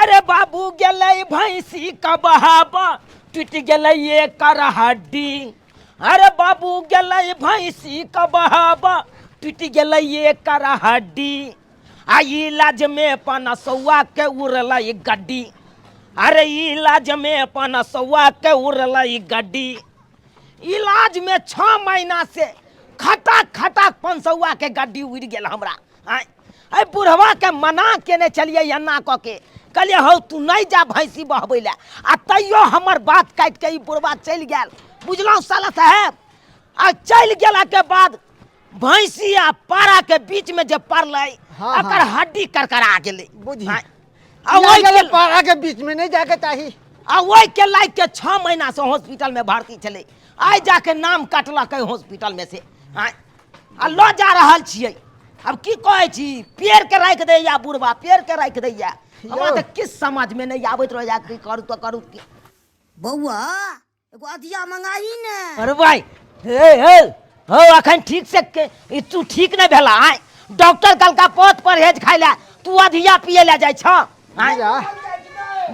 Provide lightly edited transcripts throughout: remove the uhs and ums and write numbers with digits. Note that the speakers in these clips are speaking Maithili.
अरे बाबू गेलै भैंसी का बहावा, टूटि गेलै एकर हड्डी। अरे बाबू गेलै भैंसी का बहावा, टूटि गेलै एकर हड्डी। आ इलाज में पनसौआ के उड़लै गड्डी। अरे इलाज में पनसौआ के उड़लै गड्डी। इलाज में 6 महीना से खटाक खटाक पनसौआ के गड्डी उड़ि गेल हमरा। आँय, एहि बुढ़वा के मना केने छलियै एना कऽ के, कहलियै हौ तू नहि जा भैंसी बहबै लए, आ तैयो हमर बात काटि के ई बुढ़वा चलि गेल। बुझलहुँ साला साहेब? आ चलि गेलाके बाद भैंसी आ पारा के बीच में जे पड़लै, एकर हड्डी करकरा गेलै। बुझी। आँय, आ ओहि गेलै के पारा के बीच में नहीं जाके चाही। आ ओहि के लागि के 6 महीना से हॉस्पिटल में भर्ती छलै, आइ जाके नाम काटलकै हॉस्पिटल में से। आँय, आ लऽ जा रहल छियै। आब की कहै छी, पेड़ के राखि दैया बुढ़बा, पेड़ के राखि दैया। हमरा तऽ किछु समझ में नहि आबैत रहैया, की करू तऽ करू की। बौआ, एगो अधिया मंगाही ने। अरे भाई, हे हे हो, अखन ठीक से ई तू ठीक नहीं भेला। आय डॉक्टर कहलका पथ परहेज खाइ ला, तू अधिया पिए ला जाइ छ। आय जा।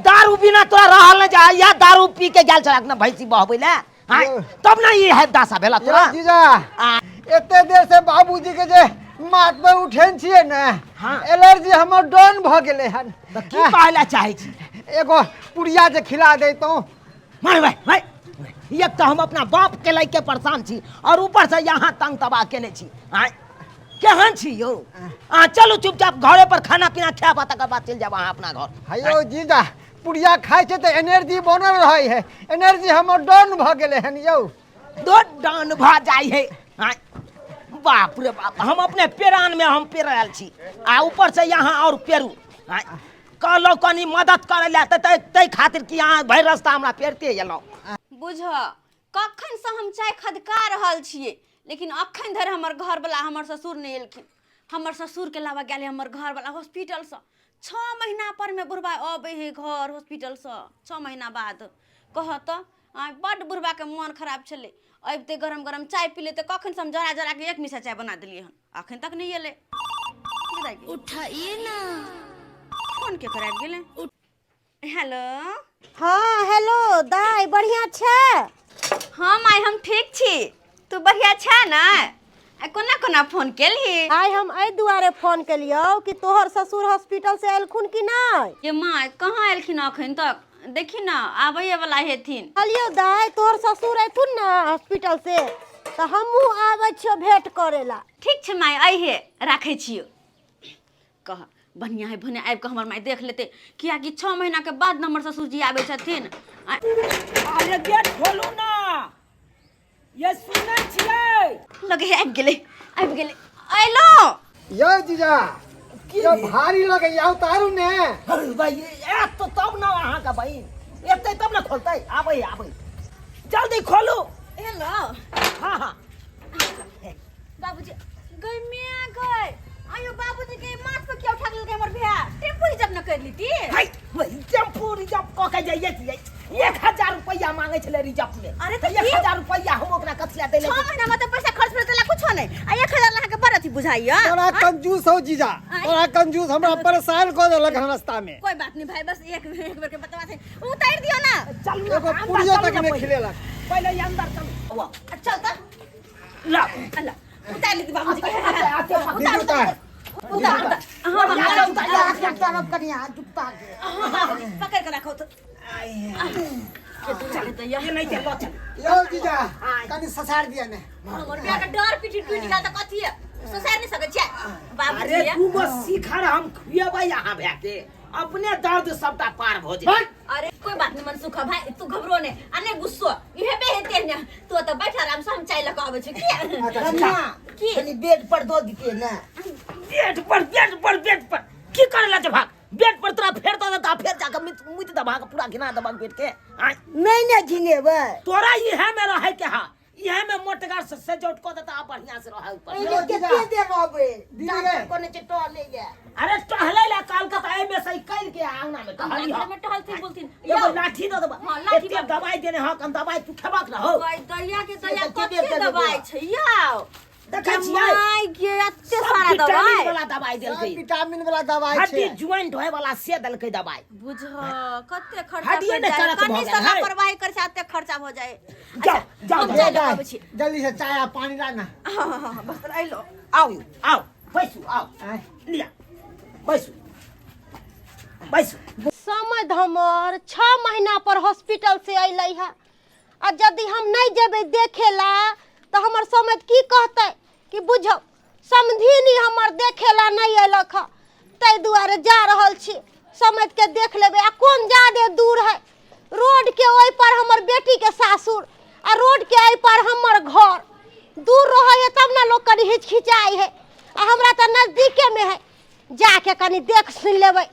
दारू बिना तोरा रहल नहीं जा, या दारू पी के गेल छलक ना भैंसी बहबै ला। आय यो। तब ना ई है दशा भेला तोरा। यो जीजा, एते देर से बाबूजी के जे माथ पर उठेन छियै ने, एलर्जी हमर डाउन भऽ गेलै हन। तऽ की कहै ला चाहै छी? एगो पुड़िया जे खिला दैतहुँ। मार भाई भाई, एक तऽ हम अपना बाप के लए के परेशान छी और ऊपर से यहाँ तंग तबाह केने छी। आँय केहन छी यौ? अहाँ चलू चुपचाप घरे पर खाना पीना खायब आ तकर बाद चलि जायब अहाँ अपना घर। हेयौ जीजा, पुड़िया खाइ छै तऽ एनर्जी बनल रहै है, एनर्जी हमर डाउन भऽ गेलै हन यौ। दो डाउन भऽ जाइ है। आँय बाप रे बाप, हम अपने पेरान में हम पेरायल छी आ ऊपर से यहाँ और पेरू। आँय कहलहुँ कनी मदद करै लए तऽ ताहि खातिर कि अहाँ भरि रास्ता हमरा पेरते एलहुँ। बुझ कखनसँ हम चाय खदका रहल छियै, लेकिन अखन धरि हमर घरवला हमर ससुर नहि एलखिन। हमर ससुरके लाबऽ गेलै हमर घरवला हॉस्पिटलसँ। 6 महीना पर मे बुढ़बा अबै है घर हॉस्पिटलसँ, 6 महीना बाद। कह तऽ आइ बड्ड बुढ़बाके मोन खराब छलै, अबिते गरम गरम चाय पी लेतै। कखनसँ हम जरा जरा के एक मिसा चाय बना देलियै हन, अखन तक नहि एलै। उठाइए ना। फोन के कराबि गेलै। हेलो। हाँ हेलो दाई, बढ़िया छै? हाँ माय, हम ठीक छी, तू बढ़िया छै ने? आ कोना कोना फोन केलही? आइ हम एहि दुआरे फोन केलियौ कि तोहर ससुर हॉस्पिटल से एलखुन कि नहि? ये माय, कहाँ एलखिन अखन तक? देखी ना, आबैये वाला हेथिन। कहलियौ दाई, तोहर ससुर एथुन ने हॉस्पिटल से तऽ हमहूँ आबै छियौ भेंट करै ला। ठीक छै माय, अइहे, राखै छियौ। कह बढ़िया है, भने आबि कऽ हमर माय देख लेतै, कियाकि 6 महीना के बाद ने हमर ससुरजी आबै छथिन। अरे गेट खोलू ना, ये सुनै छियै? लगे है आबि गेलै, आबि गेलै, अयलहुँ। यौ जीजा, यौ भारी लगे, उतारू ने। अरे भाई, आयत तऽ तब ने अहाँके बहिन एतै तब ने खोलतै। आबै आबै, जल्दी खोलू। हेलो। हाँ हाँ। बाबूजी गई मिया गई। आयो बाबूजी के माथ पर किया उठा लेलकै हमर भैया? टेम्पू रिजर्व न कर लीती। हाय, वही टेम्पू रिजर्व कऽ के जाइए छियै। 1000 रुपैआ मांगे छलै रिजर्व में। अरे तऽ एक की? 1000 रुपैआ हम ओकरा कथी लै दैले? 6 महीना में तऽ पैसा खर्च भेल तला कुछो नहीं, आ 1000 अहाँ के बड़ अथी बुझाइया। तोरा कंजूस हो जीजा, तोरा कंजूस हमरा परेशान कऽ देलक हन रास्ता में। कोई बात नहीं भाई, बस एक बेर के बतवा छै, उतार दियो ना। चलू ना, एगो अंदर पुड़ियो चलू तक ना नहीं पहिले। खिलेलक। पहिले ई अंदर चलू। आ, चल तऽ। ला। अल्ला, उतार लेती बाबूजी के। आते, आते, उतार, दीदी, उतार, उतार। उतार, उतार। हाँ, हाँ, हाँ, उतार, उतार, उतार, उतार, कनिया, जुत्ता के। हाँ, हाँ, पकड़ के रखो तो। ये नहीं चल, चल। यौ जीजा, कनि ससार दिया ने। हमर बियाह के डर पीठी टूटि गेल तऽ कथी है? ससारि नहि सकै छियै बाबूजी। अरे तू बस शिखर हम खुएबै अहाँ भए के, अपने दर्द सबटा पार भऽ जेतै। अरे कोई बात नहीं मनसुख भाई, तू घबरो नहीं आ नहीं गुस्सो, इहे बे हेते ने। तू तऽ बैठ आराम से, हम चाय लऽ कऽ आबै छी। की कनिया, की? कनि बेड पर दऽ दितियै ने। बेड पर, बेड पर, बेड पर की करे ला भाग? बेड पर तोरा फेर दऽ देता, फेर जाके मुत मुति दबा के पूरा घिना दबा बेड के। आँय नहि ने घिनेबै। तोरा इहे में रहै के हा, इहे में मोटगर से सजौट कऽ देता, बढ़िया से रहै ऊपर। एहिमे कते देर रहबै? दीदी डॉक्टर गे। कहने छै टहलै लए। अरे टहलै ला काल के तऽ एहिमे से निकलि के आंगना में टहली घर में टहलथिन बोलथिन। एगो लाठी दऽ देबा। हाँ, लाठी एते दवाई देने हक, हम दवाई तू खेबक ना हो। गई दैया के दैया, से तऽ कथी केबे दवाई करबै। छै यौ? देखै छियै माय गे एते सब सारा विटामिन दवाई वाला दवाई देलकै विटामिन वाला दवाई हड्डी छै ज्वाइंट होय वाला से देलकै दवाई बुझ कते खर्चा हड्डिये पड़ि ने जाए कड़क भऽ कनी गेल सँ है। लापरवाही करै छै एते खर्चा भऽ जाए जाओ जाओ हम जाओ चाय लऽ कऽ आबै छी जल्दी से चाय आ पानी ला ना हाँ हाँ हाँ बस अइलो आउ आउ बैसू आउ आँय। लिया बैसू बैसू समझ हमर 6 महीना पर हॉस्पिटल से अयलै है आ यदि हम नहीं जेबै देखेला तऽ हमर समझ की कहतै कि बुझौ समधिनी हमर देखेला नहीं अयलक हँ ताहि दुआरे जा रहल छी समझ के देख लेबै आ कोन जादे दूर है रोड के ओहि पर हमर बेटी के सासुर आ रोड के एहि पर हमर घर दूर रहै है तब ने लोक कनि हिचकिचाइ है आ हमरा तऽ नजदीकेमे है जाके कनि देख सुनि लेबै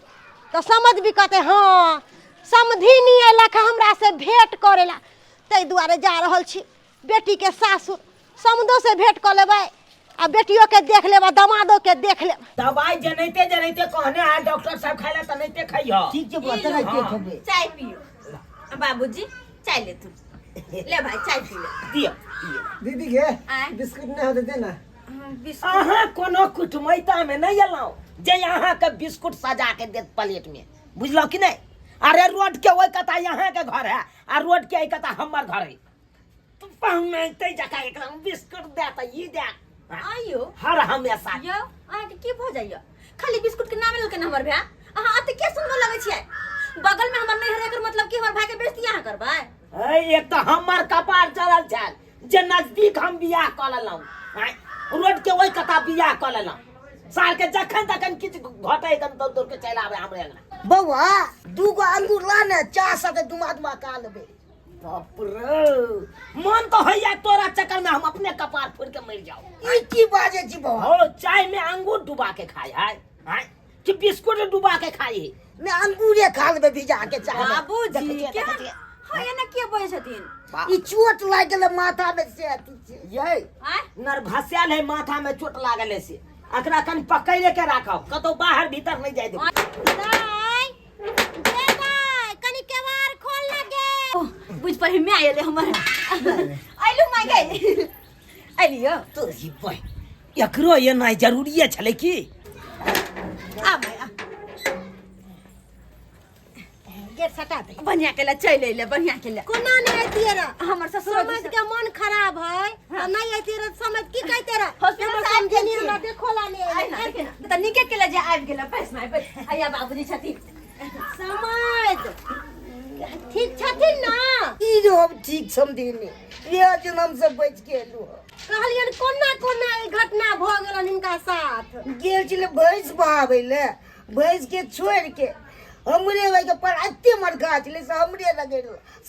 तऽ समझ भी कहतै हँ समधिनी अयलक हँ हमरा से भेंट करै ला ताहि दुआरे जा रहल छी बेटीके सासुर समधोसँ भेंट कऽ लेबै आ बेटियोके देख लेब आ दमादोके देख लेब दवाई जनैते जनैते कहने है डॉक्टर साहब खाइ ला तनैते खइह ठीक छै बौआ चलै हाँ। खेबै चाय पियो बाबूजी चाय लेथुन ले भाई चाय पी ले दिअ दिअ दीदी के आँय। बिस्कुट नहीं होते दे ना बिस्कुट अहाँ कोनो कुटमैता में नहीं एलहुँ जे अहाँके बिस्कुट सजा के देत प्लेट में बुझलहुँ कि नहीं अरे रोड के ओहि कता अहाँके घर है आ रोड के एहि कता हमर घर है तू पहुँचते जका एकदम बिस्कुट दे त ई दे आइयो हर हमेशा यौ अहाँके की भऽ जाइए खाली बिस्कुट के नाम लेलकै हमर भाय अहाँ अते के सुनबऽ लगै छियै बगल में हमर नैहर एकर मतलब कि हमर भाय के बेइज्जती अहाँ करबै ऐ, एक तऽ हमर कपार जरल छल जे नजदीक हम बियाह कऽ लेलहुँ आँय, रोड के ओहि कता बियाह कऽ लेलहुँ साल के जखन तखन किछु घटै एकदम दौड़ दौड़ के चलि आबै हमरे अंगना बौआ दूगो अंगूर ला ने चाह साथे डुमा डुमा का लेबै बाप रे मन तो होइया तोरा चक्कर में हम अपने कपार फोड़ के मर जाओ ई की बाजै छी बौआ हो चाय में अंगूर डुबा के खाए है आँय, कि बिस्कुट डुबा के खाई है ने अंगूरे खा लेबै भिजा के चाह में। बाबूजी देखै छियै, क्या देखै छियै। हाँ एना के बजै छथिन ई चोट लागि गेलै माथा में से अथी छै ये आँय नर्भस्यल है माथा में चोट लागल है से एकरा कनि पकड़े के राखब कतौ बाहर भीतर नहीं जाय देब दाइ गे दाइ कनि केवाड़ खोल ना गे ओ, बुझ पड़े my एलै हमर अइलु my गे अइलियो तोरी बहिन एकरो एनाइ जरूरिये छलै की आ my आ गेट सटा दे बढ़िया केला चलि अइले बढ़िया केला कोना नहीं अयतियै रह हमर ससुर समझ के मन खराब है तऽ नहीं अयतियै रह समझ की कहते रह हॉस्पिटल हमर से आबि समझे नहीं गेल हमरा छियै। देखो ला नहीं आइ ना देखे ना तऽ नीके केला जे आबि गेला बैस my बैस आया बाबूजी छथिन समझ ठीक छथिन ना ई जो हम ठीक समझिनी ये जनम से बच के एलू हँ। कहलियनि कोना कोना ई घटना भऽ गेलनि हिनका साथ गेल छलै भैंस बहाबै लए भैंस के छोड़ि के हमरे ओहिके पर एते मरखा छलै से हमरे लगै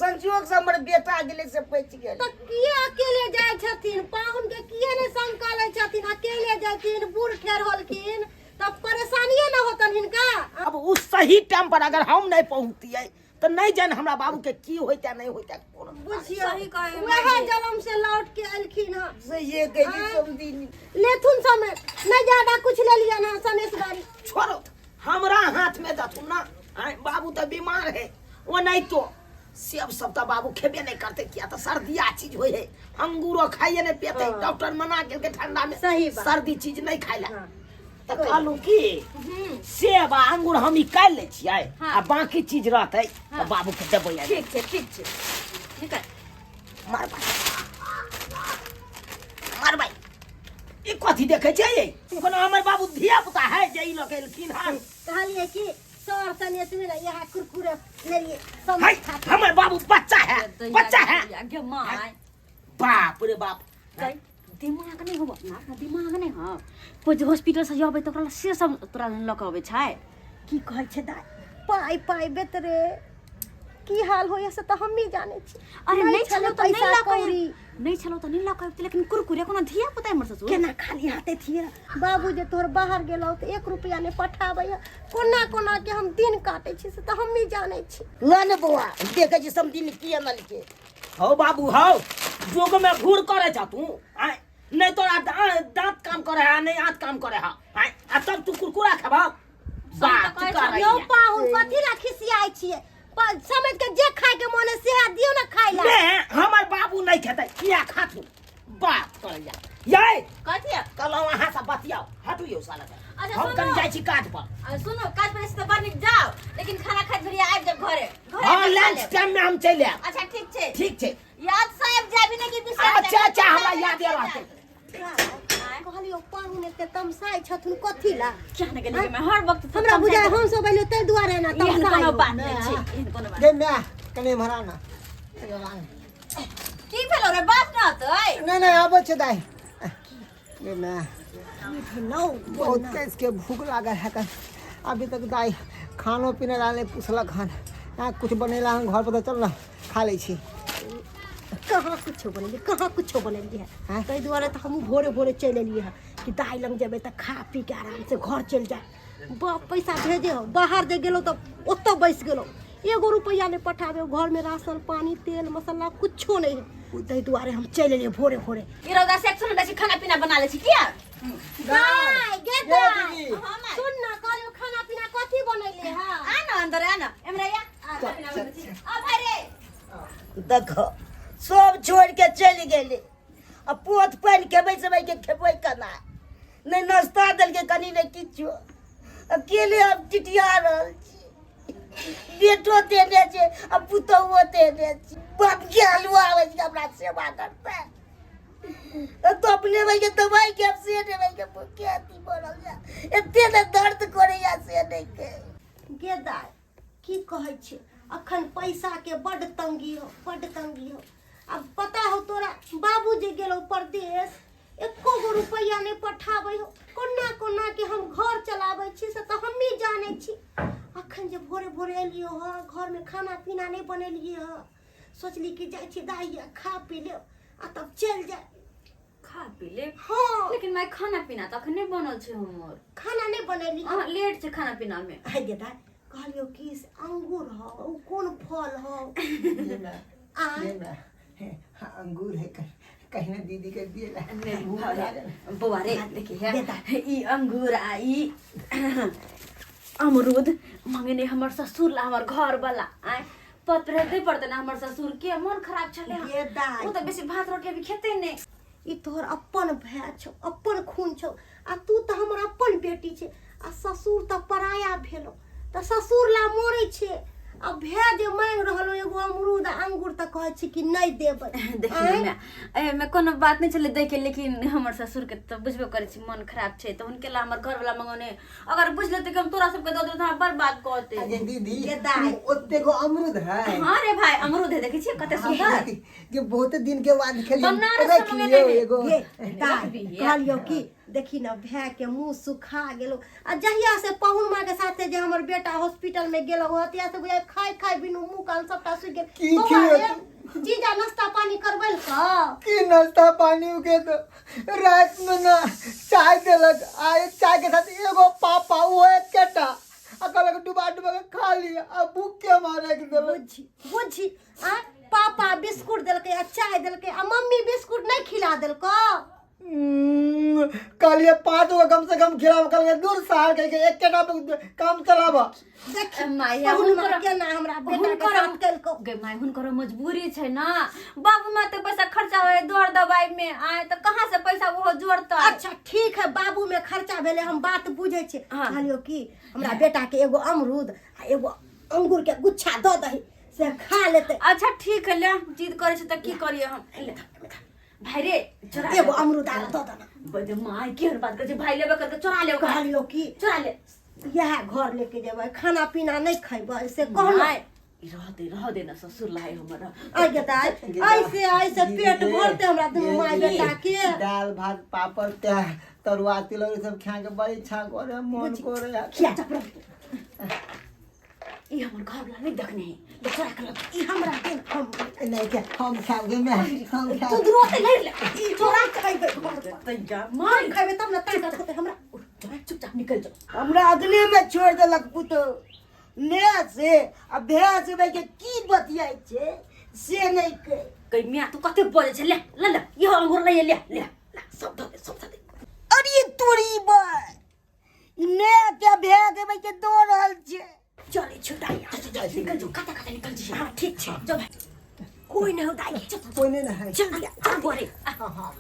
संजोग से हमर बेटा गेलै से बचि गेल तऽ किए अकेले जाइ छथिन पाहुन के किए नहि संग कऽ लै छथिन अकेले जाथिन बूढ़ ठेर होलखिन तऽ परेशानिए ने होतन हिनका अब उस सही टाइम पर अगर हम नहीं पहुंचतियै तऽ नहीं जान हमरा बाबू के की होइते नहीं होइते कोनो बुझियौ सही कहै वएह माय। जलम से लौट के एलखिन हँ से ये कहै छी समधिनी लेथुन समय नहीं ज्यादा कुछ ले लियन हँ सनेश गाड़ी छोड़ो हमरा हाथ में दथुन ना आँय, बाबू तऽ बीमार है ओ नहीं तो सेब सब तऽ बाबू खेबे नहीं करते किया तऽ सर्दिया चीज होइ है अंगूरो खाइए नहीं पेते डॉक्टर मना केलकै ठंडा में सही बात। सर्दी चीज नहीं खाइ ला तऽ कहलहुँ की सेब आ अंगूर हम निकालि लै छियै हाँ। आ बाकी चीज रहतै तऽ बाबू के देबै आइ। ठीक छै ठीक छै निकाल मारबै मारबै ई कथी देखै छै यै? कोनो हमर बाबू धिया पुता है जे ई लऽ के एलखिन हन कहलिए कि सर सनेश में इएह कुरकुरे लेलिए सब है हमर बाबू बच्चा है बच्चा है गे my बाप रे बाप कहि दिमाग नहि होबो अपना अपना दिमाग नहि हौ कोइ जे हॉस्पिटल से अबै तऽ ओकरा से सब तोरा लऽ कऽ अबै छै की कहै छै दाइ पाइ पाइ बेतरे की हाल होइए से तऽ हमही जानै छी अरे नहि छलो तऽ नहि पैसा लऽ कऽ कौड़ी नहि छलो तऽ नहि लऽ कऽ अबितै लेकिन कुरकुरे कोनो धिया पुता हमर ससुर केना खाली हाथे थिए बाबू जे तोहर बाहर गेलौ तऽ एक रुपया नहि पठाबैए कोना कोना के हम दिन काटै छी से तऽ हमही जानै छी ला ने बौआ देखै छी समधिनी की अनलकै हौ बाबू हौ जोग में घूर करे छ तू आय नहीं तोरा दांत काम करे है नहीं हाथ काम करे है आय आ तब तू कुरकुरा खेबा बात कहै करे यौ पाहुन कथी ला खिसियाइ छियै समझ के जे खाय के मन है सेहा दियौ ने खाय ला ने हमर बाबू नहीं खेतै किया खाथू बात करैया यै कथी है? कहलहुँ अहाँ से बतियाउ हटू यौ साला के। अच्छा, हम सुनू। कनि जाइ छी काज पर आ, सुनू काज पर से तऽ बड़ नीक जाओ लेकिन खाना खाइत घड़ी आबि जाब घरे घरे हाँ आबि कऽ खा लंच लेब। टाइम में हम चलि आयब अच्छा ठीक छै ठीक छै याद से आबि जाबी ने कि बिसरि अच्छा अच्छा हमरा यादे रहतै कहलियौ पाहुन एते तमसाइ छथुन कथी ला क्या ने गेलियै मैं हर वक्त हमरा बुझाय हम सब अइलियो ताहि दुआरे एना एहन तमसाइ कोनो हो। बात नहि छै एहन कोनो बात गे माय कने एम्हर आ ना एम्हर आ ना। की भेलो रे बात न होतै नहि नहि आबै छै दाइ गे माय की भेलौ बहुत कैस के भूख लागल है कन अभी तक दाइ खानो पीना ला नहि पूछलक हन हाँ कुछ बनेला हन घर पर तऽ चल ना खा लै छी कहाँ कुछो बनेलियै कहाँ कुछो बनेलियै है आँय? ताहि दुआरे तऽ हमहूँ भोरे भोरे चलि एलियै हँ कि दाइ लग जेबै तऽ खा पी के आरामसँ घर चलि जाय बाप पैसा भेजे हो बाहर जे गेलहुँ तऽ ओतऽ बैस गेलहुँ एगो रुपैआ नहि पठाबे घरमे राशन पानी तेल मसाला कुछो नहि है ताहि दुआरे हम चलि एलियै भोरे भोरे ई रौदा से सुन बेसी खाना पीना बना ले छी किया दाइ गे दाइ दीदी। हाँ, माय। सुन ना कहलियौ खाना पीना कथी बनेलियै हँ आ ना अंदर आ ना एमरा या आ, खाना पीना बनबै छी। आ भाई रे देखो सब छोड़ के चलि गेलै आ पोत पानि खेबै सेबै के खेबै केना नहि नाश्ता देलकै कनि नहि किछो अकेले हम टिटिया रहल छी बेटो देने छै आ पुतहुओ देने छै बाप के हलुआ आबै छै हमरा सेवा करतै तो अपने भाई के दवाई के से देबै के भूखे अथी बढ़ल जा एते ने दर्द करैया से नहि के गे दाइ की कहै छै अखन पैसाके बड्ड तंगी हो बड्ड तंगी हो आब पता हो तोरा बाबू जे गेलौ परदेश एको गो रुपैआ नहि पठाबै हो कोना कोना के हम घर चलाबै छी से तऽ हमही जानै छी अखन जे भोरे भोरे एलियो हँ घरमे खाना पीना नहि बनेलियै हँ सोचली कि जाइ छी दाइ खा पी लेब आ तब चलि जाय खा पी ले हँ लेकिन माय खाना पीना तऽ अखन नहि बनल छै हमर खाना नहि बनेली अहाँ लेट छै खाना पीना मे हे गे दाइ कहलियौ कि से अंगूर हौ ओ कोन फल हौ ये माय, आ ये माय, हे, हाँ, अंगूर है कहीं कहीं ना दीदी के दिए ला भूख लागल बौआ रे देखी है ई अंगूर आ ई अमरूद मंगने हमर ससुर ला हमर घर वाला आय पत रहते पड़ते ना हमर ससुर के मन खराब छले हन। गे दाइ ओ तऽ बेसी भात रोटी अभी खेते नहि ई तोहर अपन भाय छौ अपन खून छौ आ तू तऽ हमर अपन बेटी छै आ ससुर तऽ पराया भेलो तऽ ससुर ला मरै छै आ भाय जे मांगि रहल हो एगो अमरूद आ अंगूर तऽ कहै छै कि नहि देबै देखियौ आँय? माय एहिमे कोनो बात नहि छलै दैके लेकिन हमर ससुरके तऽ बुझबे करै छी मन खराब छै तऽ हुनके ला हमर घरवला मंगौने अगर बुझ लेतै कि हम तोरा सबके दऽ देबै तऽ हमरा बड़ बात कहतै अरे दीदी ये दाइ। ओते गो अमरूद है हाँ रे भाई अमरूद है देखै छियै कते सुंदर जे बहुत दिन के बाद खेलिए बनारस रख से लियो मंगेने है। एगो ये दाइ कहलियौ कि देखी न भाय के मुंह सुखा गेलो आ जहिया से पाहुन माँ के साथे जे हमर बेटा हॉस्पिटल में गेलो हो तहिया से बुझाय खाय खाय बिनु मुंह कान सबटा सुखि गेल की बौआ खियौ रे, जीजा नाश्ता पानी करबैल का की नाश्ता पानी के तो रात में ना चाय देलक आ एक चाय के साथ एगो पापा वो एकेटा आ कहलक डुबा डुबा के खा लिया आ भूख के मारे के देलक बुझी बुझी आ पापा बिस्कुट देलकै आ चाय देलकै आ मम्मी बिस्कुट नहि खिला देलको कहलिए 5 गो कम से कम खिलाओ कहलिए दूर साल कह के एकेटा पे काम चलाबा देखी माय, पाहुन हुनकर- माँ केना हमरा बेटा के हुनकर- साथ केलको गे माय हुनकर मजबूरी छै ना बाबू माँ तऽ पैसा खर्चा होय दौड़ दवाई में आय तऽ कहाँ से पैसा ओहो जोड़तै अच्छा ठीक है बाबू में खर्चा भेलै हम बात बुझै छी हाँ। कहलियौ कि हमरा बेटा के एगो अमरूद आ एगो अंगूर के गुच्छा दऽ दही से खा लेतै अच्छा ठीक है ले जिद करै छै तऽ की करिए हम ले, भाई रे चोरा ले। एगो अमरूद आर दऽ दना बजे माय केहन बात करै छै भाई लेबे करके चोरा ले ओकरा। कहलियौ कि चोरा ले इएह घर लेके जेबै खाना पीना नहि खैबै से कहलहुँ माय, ई रह दे रह दे ना ससुर लाए हमर आइ गे दाइ ऐसे ऐसे पेट भरते हमरा दुनू माय बेटा के दाल भात पापड़ ते तरुआ तिलौरी सब खा के बड़ी इच्छा करे मन करे खिया चुप रह। ई हमर घर वाला नहीं देखने है ले चोरा के लग ई हमरा दे हम नहीं के हम खाओगे मैं हम तू खाओ द्रोह लड़ ले ई चोरा खैबै घर पर। तैया मार खैबै तब ने ताकत होतै हमरा चुपचाप निकल जाओ हमरा अगले में छोड़ देलक पुतोह ने से आ भैंस के की बतियाइ छै से नहि कहि गई मियाँ तू कते बोले छै ले ले ले इहो अंगूर ले ले ले ले सब धऽ दे सब धऽ दे अरे तोरी बा ई ने के भै के भाई के दो रहल छै चले छौ दाइ चल निकल जो कता कता निकल जो हाँ ठीक छै जो भाई कोई नहीं हो दाइ कोई नहीं ना है चल दिया चल बोरे हाँ हाँ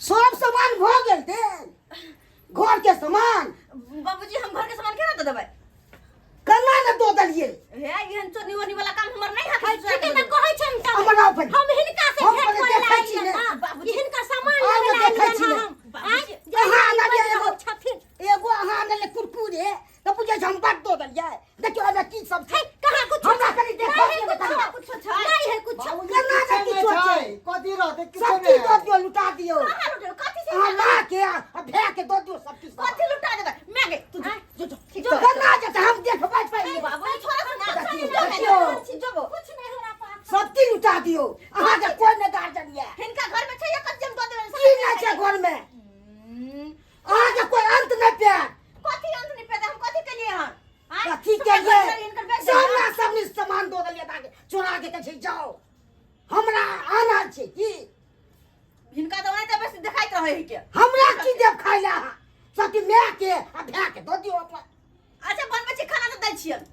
सब सामान भऽ गेल देल घर के सामान। बाबूजी, हम घर के सामान केना दऽ देबै? केना ने दऽ देलियै? हे, एहन चोरनी ओरनी वाला काम हमर नहि हाथ। ठीके ने कहै छनि तऽ। हमर नाव पर। हम हिनका से हम भेंट पहिले करे ला देखै छी आइलियन ने। हँ। बाबूजी। ई हिनकर सामान आब लेबे ला देखै आइलियन छी ने। हँ हम। आँय, जे अहाँ हिनकर आनलियै रहल एगो। छथिन। एगो अहाँ आनलियै कुरकुरे तऽ बुझै छै हम बड दऽ देलियै। देखियौ एहिमे की सब छै। है, कहाँ कुछो हमरा छै? कनि देखो नहीं है दियौ कुछो, कनि। कुछो छै? नहीं है कुछो। बाबूजी, केना किछो ने नहि किछो छै। छै। कथी रहतै? किछो सब चीज नहि। दऽ दियौ, लुटा दियौ। कहाँ लुटेबै? कथी से? अहाँ माँ के आ भैया के दऽ दियौ सब चीज। कथी लुटा देबै? मैं गई, तू जो, जो जो, ठीक तो केना जेतै? हम देखबै पहिले। बाबूजी, छोड़ो ना। देखियौ, जो, देखियौ। जो, कुछ नहीं हमरा पास। सब चीज लुटा दियौ। अहाँके कोइ नहि गार्जियन यऽ। हिनका घर में छै या कथी हम दऽ देबै? की नहि छै घर में? अहाँके कोइ अंत नहि पायत। कथी अंत नहि पैदा? हम कथी केलिए हन? आँय? कथी सबटा के लिए घर हिनकर बेच देलियै। हमरा सब निस सामान दऽ देलियै ताकि चोरा के कहै छै जाओ, हमरा आना छै की? हिनका तऽ ओनाहिते बेसी देखाइत रहै है के। हमरा की देब खाय लए अहाँ? सब चीज माय के आ भाय के दऽ दियौ अपन। अच्छा, बनबै छी खाना तऽ दै छियनि।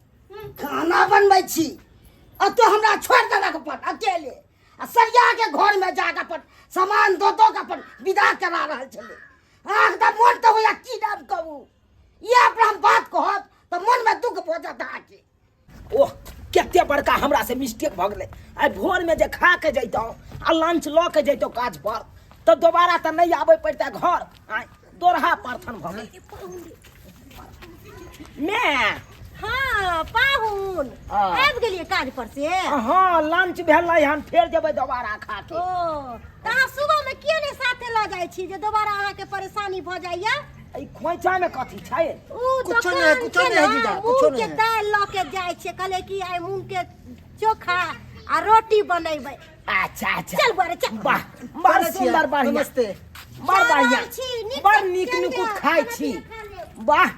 खाना बनबै छी आ तो हमरा छोड़ि देलक अपन अकेले आ सरिया के घर में जाके अपन सामान दऽ दऽ के अपन विदा करा रहल छलै। अहाँके तऽ मोन तऽ होइया की नाम कहू, इएह पर हम बात कहब तऽ मन में दुख भऽ जायत अहाँके। ओह, कते बड़का हमरा से मिस्टेक भऽ गेलै। आइ भोरमे जे खा के जैतहुँ आ लंच लऽ के जैतहुँ काज पर तऽ दोबारा तऽ नहि आबै पड़ितै घर। आइ दोरहा परथन भऽ गेल मैं। हाँ पाहुन, हाँ। आबि गेलियै काज पर से? हँ, लंच भेलै हन, फेर जेबै दोबारा खा के। ओ तऽ अहाँ सुबह में किए नहि साथे लऽ जाइ छी जे दोबारा अहाँके परेशानी भऽ जाइया? एहि खोइछामे कथी छै? उ कुछो नहि है, दोकान कुछो छै नहि है ने, जीजा, कुछो मूँग नहि के है। दालि लऽ के जाइ छियै, कहलियै कि आइ मूँग के चोखा आ रोटी बनेबै। अच्छा अच्छा। चल बौआ रे, चल। वाह, बड़ चलै छियै। सुंदर, बढ़िया। नमस्ते। बड़ बढ़िया। चलल छी, नीक बड़ से नीक चलि नुकुत जाउ, खाइ खाना छी। पीना खा लेब। वाह,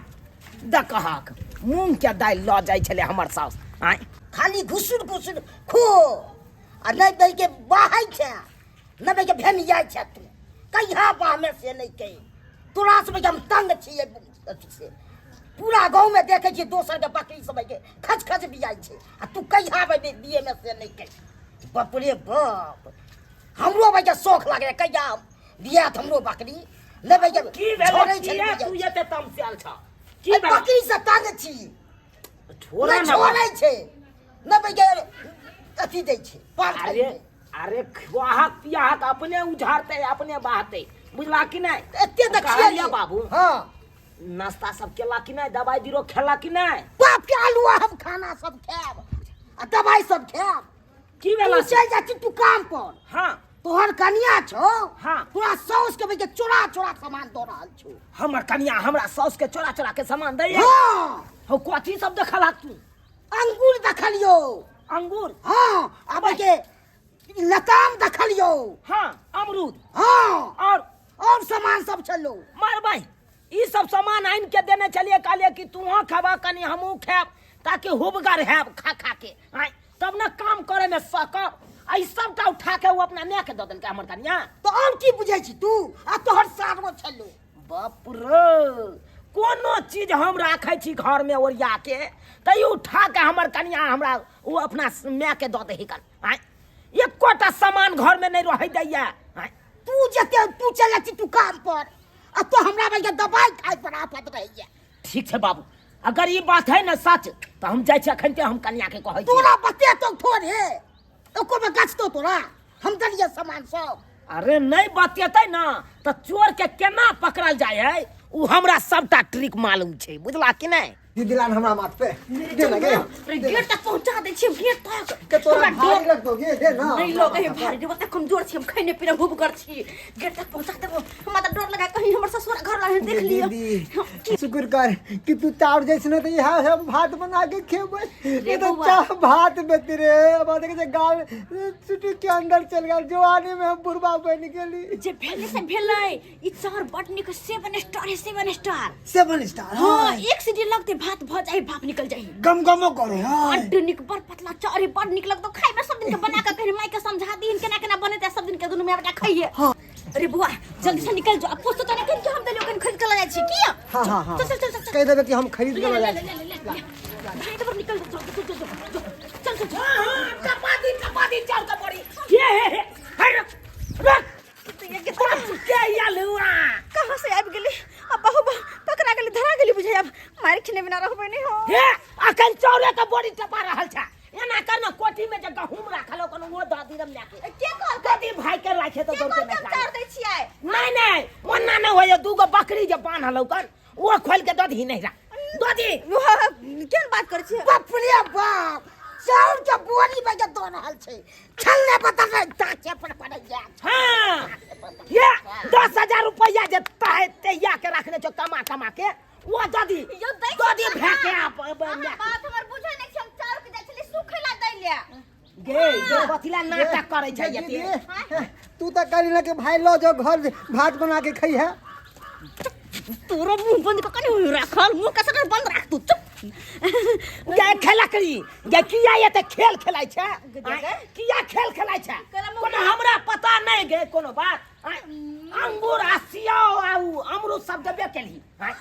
दकहक मूँग के दालि लऽ जाइ छलै हमर साउस आँय। खाली घुसुर घुसुर खो आ नहि दै के बाहै छै, नहि दै के भेनियाइ छै। तू कहिया बाहमे से नहि कही, तोरा सबके हम तंग छियै अथी से। पूरा गाँवमे देखै छियै दोसरके बकरी सबके खच खच बियाइ छै आ तू कहिया बिये मे से नहि कही। बाप रे बाप, हमरो भाई के शौख लागै कहिया हम बियात हमरो बकरी लेबै के। की भेलै? छोड़ै छलै किया बियाह। तू एते तमसायल छ? की एहि भेलै? बकरी से तंग छी। छोड़ा नहि ना। छोड़ै छै, नहि भाई के अथी दै छै पार। अरे अरे, खुआहक पियाहक अपने उझारतै, अपने बहतै, बुझला कि नहि? एते तऽ कहलियै छियै बाबू। हँ। नाश्ता सब केला कि नहि? दवाई बीरो खेला कि नहि? बाप के आलू हम खाना सब खायब आ दवाई सब खायब। की भेला? तू चलि जाइ छी तू काम पर। हाँ। तोहर कनिया छौ। हाँ। तोरा साउस के भैया चोरा चोरा सामान दऽ रहल छौ। हमर कनिया हमरा साउस के चोरा चोरा के सामान दैया? हाँ। हौ, कथी सब देखलक तू? अंगूर देखलियौ। अंगूर? हाँ, आब के लताम देखलियौ। हाँ, अमरूद? हाँ। और सामान सब छलो। मारबै, ई सब सामान आनि के देने छलियै, कहलियै कि तूहो खेबह कनि हमहूँ खायब ताकि हुबगर हैब खा खा के आँय, तब ने काम करे में सकब। आ ई सबटा उठा के ओ अपना माय के दऽ देलकै हमर कनिया। तऽ और की बुझै छी तू? आ तोहर सारो छलो। बाप रे, कोनो चीज हम राखै छी घर में ओरिया के तऽ ई उठा के हमर कनिया हमरा ओ अपना माय के दऽ दही कन आँय, एकोटा सामान घर में नहि रहै दैया आँय। तू जते तू चल जाइ छी तू काम पर आ तो हमरा भैया दवाई खाय पर आफत रहैया। ठीक छै बाबू, अगर ई बात है ने सच तऽ हम जाइ छी अखन हम कनिया के कहै छी। तोरा बतेतौ थोड़े, एको बेर गछतौ तोरा हम देलियै सामान सब। अरे नहि बतेतै ना तऽ चोर के केना पकड़ल जाइ है उ हमरा सबटा ट्रिक मालूम छै, बुझला कि नहि? दीदी लान हमरा माथ पे दे ना गे। अरे गेट तक पहुंचा दै छियै, गेट तक। के तोरा हमरा भारी डर लगतो गे? दे ना। नहीं लगे है भारी रे, ओते कमजोर छी हम, खैने पीने हुबगर छी। गेट तक पहुंचा देबो। हमरा तऽ डर लगा कहीं हमर ससुर घर लाहे देख लियो। दीदी, शुक्र कर कि तू चाउर जैसे न तो यहाँ हम भात बना के खेबै। रे ये तो बौआ। चाह भात बेती रे, अब देखे जे गाल चुटकी के अंदर चल गया, जवानी में हम बुढ़वा बन गेली। जे भेलै से भेलै, ई चाउर बड नीक, 7 स्टार है, 7 स्टार। 7 स्टार? हाँ, एक सीटी लगते भात भ जाई, भाप निकल जाई। गम गमो करे। हाँ, बड्ड नीक, बड़ पतला चाउर है, बड़ नीक लगतो खाइ में। सब दिन के बना के कहीं माई के समझा दीन केना केना बनेते, सब दिन के दुनू माय बेटा खाइए। हाँ। अरे बुआ, जल्दी से निकल जाओ, अब पूछतो तो नहीं कि हम देलियो कहीं खरीद के ला जाय छी किया। हाँ हाँ हाँ। चल चल चल चल। कह देबे कि हम खरीद के ले ला ले जाए। ले ले ले ले, भाई तो निकल जाओ, चल चल चल चल चल चल। हाँ, टपा दी, टपा दी चाउर के बोरी। ये हे हे, हे, रख रख। के या रहल छै एना कर ना कोठी में जे गहूम राखल हो कोनो वो दऽ दी रम के के कहल कदी भाई के राखे तो के दौड़ के कहल हम नहीं चाउर दै छियै नहीं नहीं ओना नहीं होय दूगो बकरी जे बान्हल हो कर वो खोल के दऽ दी नहीं रा दऽ दी केहन बात करै छियै बाप रे बाप चाउर के बोरी में के दऽ रहल छै छल्ले बदल रहे ताके पर पड़ैया हाँ ये 10,000 रुपया जे तहे तैया के रखने छो कमा कमा के वो दऽ दी यौ दै दऽ दी छी भे के अहाँ। आप अहाँ बात हमर बुझै नहि छी हम चाउर के जाइ छली सुखै ला दै ले गे गे कथिला नाटक करै छै दीदी, एते तू तऽ कहली ना कि भाई लो जो घर भात बना के खई है तोरो मुंह बंद कऽ कनी राखल मुंह के सटर बंद राख तू चुप गे खेलकरी गे किया एते खेल खेलाइ छै गे, आँय, किया खेल खेलाइ छै केला मुँह कोनो हमरा पता नहि गे कोनो बात आँय, अंगूर आ सियाओ आ उ अमरूद सब देबे केलही आँय,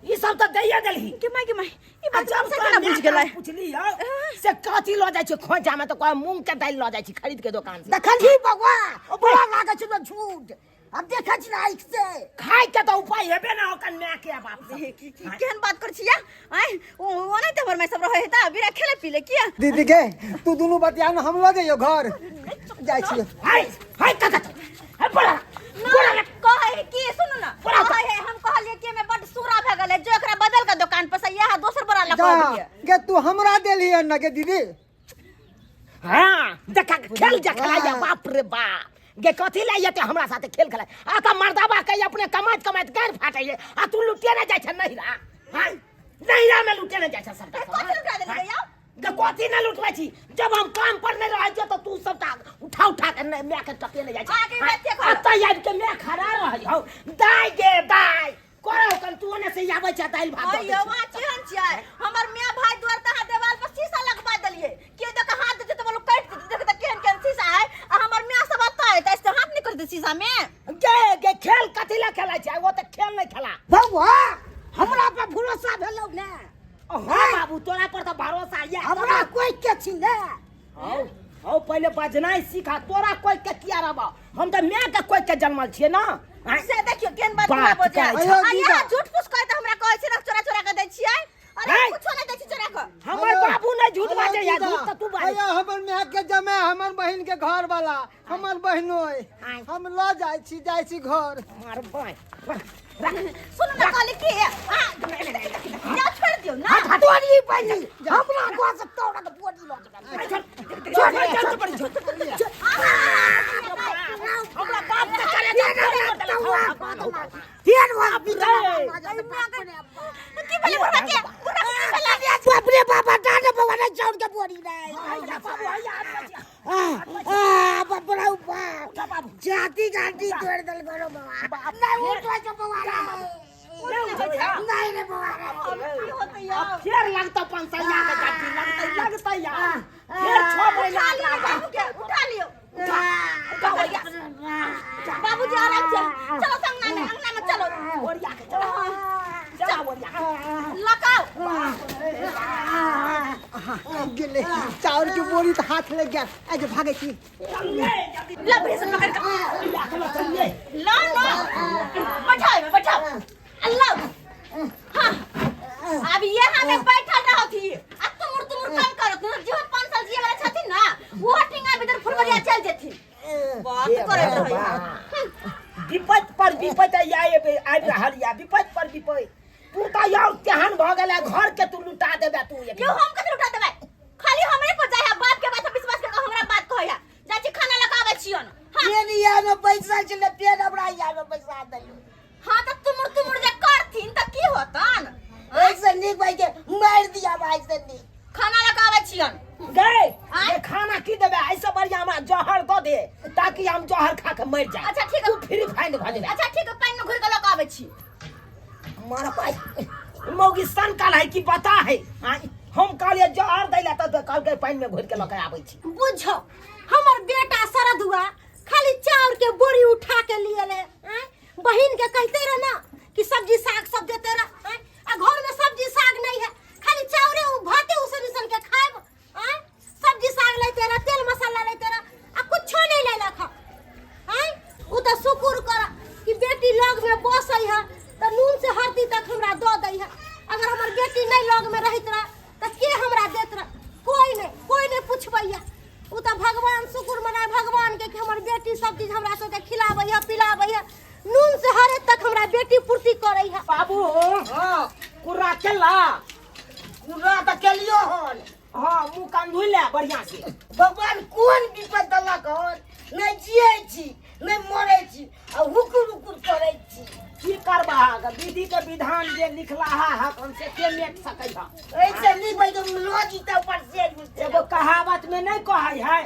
ई सब तऽ दैये देलही के माय के माय ई आ बात जब से तोरा केना बुझ माय गेलै के पुछली हौ से कथी लऽ जाइ छै खोंचा में तऽ कहै मूंग के दालि लऽ जाइ छी खरीद के दोकान से देखलही बौआ बड़ा लागै छै ने झूठ अब देखै छी ने आँखि से खाय के तऽ उपाय हेबे ना ओकर माय के आ बाप सब। केहन बात करै छियै आँय ओ ओनाहिते हमर माय सब रहै हेता बिना खेले पीले किया दीदी के तू दुनू बतिया ने हम लऽ जइयो घर जाइ छियै हाय हाय काका हाय बड़ा बड़ा ना कहै है कि सुनू ना बड़ा कहै है हम कहलियै कि एमे बड सूरा भए गेलै जो एकरा बदल के दोकान पर से इएह दोसर बड़ा लगा जा अबियै गे तू हमरा देली है ना गे दीदी हाँ देखा खेल जे खेलाइया बाप रे बाप गे कथी ला एते हमरा साथे खेल खेलाइ आ तऽ मर्दाबा के अपने कमाइत कमाइत गारि फाटैये आ तू लुटे ने जाइ छ नहिरा हाँ नहिरा में लुटे ने जाइ छ सबटा कथी लुटा देलियै यौ गे कथी ने लुटबै छी जब हम काम पर नहि रहै छियै तऽ तू सबटा उठा उठा के माय के टके ने जाइ आगे छै बात के आ तऽ आबि के माय खड़ा रहै हौ दाइ गे दाइ करौ कन तू ओने से आबै छै दालि भात दऽ दै अयो छै। वहाँ केहन छियै हमर माय भाई द्वार तहाँ देवाल पर शीशा लगवा देलियै के देख हाथ देते तऽ बोलो काटि देते देख तऽ केहन केहन शीशा है आ हमर माय सब अतऽ है तऽ ऐसे हाथ नहीं करते शीशा में गे गे खेल कथी ला खेलै छै ओ तऽ खेल नहि खेला बौआ हमरा पर भरोसा भेलौ ने हाँ बाबू तोरा पर तऽ भरोसा ये हमरा कोई के छी ने हौ हौ पहिले बजनाइ सीखा तोरा कोई के किया रहबा हम तऽ माय के कोई के जन्मल छियै ना आँय? से देखियो केहन बात बात हमरा बजै कहै छै। आ अयो, यहाँ दीदा। झूठ फूस कहै तऽ हमरा कहै छै ने चोरा चोरा के दै छियै अरे है। कुछो नहि दै छी चोरा के हमर हेलो, बाबू नहि झूठ हेलो, बाजै या दीदा। झूठ तऽ तू बाजै अयो हमर माय के जमे हमर बहिन के घर वाला हमर बहिनोय आय। हम लऽ जाइ छी जाइ छी घर मार बाय सुनू ना कहली की आ जा छोड़ दियौ ना तोरी बहिनी हमरा घर से तोरा के बोरी लऽ जेबै हमरा बाप के करे फेर हॉस्पिटल की भेलै बुढ़बा के बुढ़बा के की भेलै बाप रे बाबा डांडे बाबा ने चाउर के बोरी रे आ आ बाप रे बाप जाति गांडी तोड़ देल करो बाबा नहीं उठो जो बाबा नहीं रे बाबा की होतै यौ फेर लगतौ 500 के जाति लगतै लगतै यार फेर 6 महीना उठा लियौ बाबू के उठा लियौ बाबूजी आराम से चलो अंगना में अंगना में चलो ओरिया के चलो चला ओरिया के। लगाओ गेलै चाउर के बोरी तऽ हाथ लग गेल आज भागै छी चलिए जल्दी ला भैया से पकड़ के ओरिया के लो, चलिए ला ला बैठाओ एमे बैठाओ अल्लाह हाँ अब यहाँ में बैठल रहो थी आ तुमुर तुमुर काम करो तुम जो 5 साल जिए वाला छथिन ना वो टिंगा भीतर फुलबरिया चल जेथिन बात करैत रहै विपत पर विपत आबि आबि रहल या विपत पर विपत तू तऽ यौ तेहन भऽ गेलै घर के तू लुटा देबे तू एक यो हम कथि उठा देबै खाली हमरे पर जाय है बाप के बात पर विश्वास करके हमरा बात कहै है जाइ छी खाना लगाबै छियन हाँ फेर इहाँ में पैसा छलै फेर हमरा इहाँ में पैसा देलू हाँ तऽ तुमुर तुमुर जे करथिन तऽ की होतन ऐसे नीक भाई के मारि दिया भाई से नीक खाना लगाबै छियन गए आँय? ये खाना की देबे ऐसे बढ़िया हमरा जहर दऽ दे ताकि हम जहर खा के मर जाए अच्छा, ठीक है। तू फ्री फाइंड भऽ जेबे अच्छा ठीक है पानि में घुरि के लऽ कऽ आबै छी मार पाई मौगी सन काल है कि बता है आँय? हम कहलिए जहर दै ला तऽ कहलकै पानि में घोरि के लऽ के आबै छी बुझो हमर बेटा सरदुआ खाली चाउर के बोरी उठा के लिए ले आँय? बहिन के कहते रहे ना कि सब्जी साग सब देते रहे आँय? आ घर में सब्जी साग नहीं है खाली चाउरे उ भाते उसन उसन के खाएब आँय? सब्जी साग लेते रह तेल मसाला लेते रह आ कुछो नहीं लेलक हँ आँय? उ तऽ शुक्र कर कि बेटी लग में बसै है तऽ नून से हरदी तक हमरा दऽ दै है अगर हमर बेटी नहीं लग में रहैत रह तऽ के हमरा देत रह कोई नहीं। कि हमर बेटी सब चीज हमरा सबके खिलाबै है पिलाबै है नून से हरे तक हमरा बेटी पूर्ति करै है बाबू हाँ कुर्रा केला कुरा तऽ केलियो हन हाँ मुँह कान धोइ ले बढ़िया से भगवान कोन विपद देलक हन नहि जियै छी नहि मरै छी आ हुकुर हुकुर करै छी की करबा विधि के विधान जे लिखला है हकन से के मेट सकै है ऐसे नीक भाई तो लऽ जीता ऊपर से एगो कहावत में नहीं कहै है